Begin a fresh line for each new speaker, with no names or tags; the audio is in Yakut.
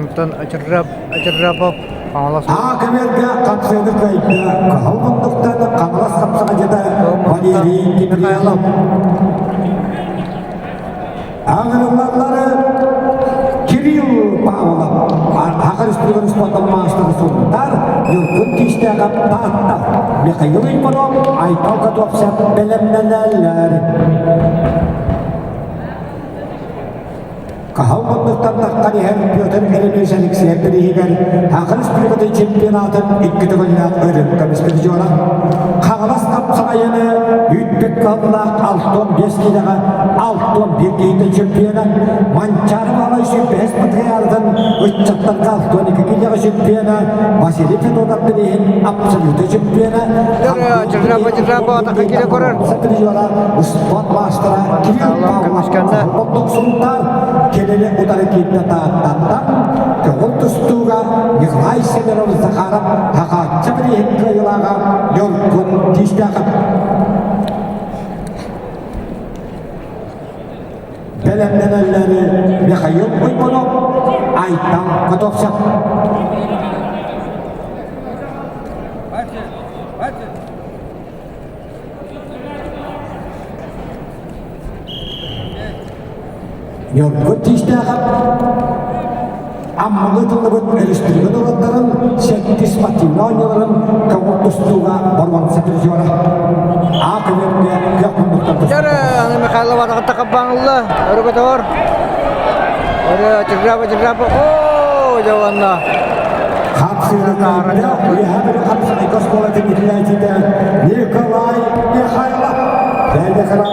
Онтон Ачыррапов Хаҥалас
Аа кэмэргэ хапсыаны кыайда Кыһыл муннуктан Хаҥалас хапсаҕайдьыта Валерий Киприянов. Аҥырыллаллары Кирилл Павлов, Саха Республикатын спортан маастара Сунтаар, Ньургун Киистээхэ Таатта, Михаил Иванов, Айтал Готовцев бэлэмнэнэллэр. Хаһал муннуктан таххан иһэр Петр Еремеевич Алексеев бирииһигэр Саха Республикатын чемпионатын икки төгүллээх өрүн көмүс призера, Хаҥалас хапсаҕайыны үүппүт кыһыллаах 65 киилэҕэ 61 киһитэ чемпиона, Манчаары Баһылай сүүрбэһис патриархын ыччаттарга 62 киилэҕэ чемпиона, Василий Федотов бирииһин абсолютнай чемпиона, призера, спорт маастара Кирилл Павлов Сунтаар кинини утары киирдэ Тааттаттан көҥүл тустууга Николай Семенов Захаров Хахааччы бирииһин кыайыылааҕа Ньургун Тиистээхов. Бэлэмнэнэллэри Михаил Уйбанов, Айтал Готовцев. Ньургун Тиистээхэп Аммаҕа ыытыллыбыт өрөспүүбүлүкэ норуоттарын сэттис спортивнай оонньууларын көҥүл тустууга боруонса призера. А көбүөргэ күөх муннуктан
Дьэ, аны Михайлов атаҕытта хаппаҥылла, өрө көтөҕөр. Өрө Чыржаба Чыржаба, оо, дьэ уонна
Хапсыыны кытта Үөһээ Бүлүү хапсаҕайга оскуолатын иитиллээччитэ Николай Михайлов. Бэрдэ кыран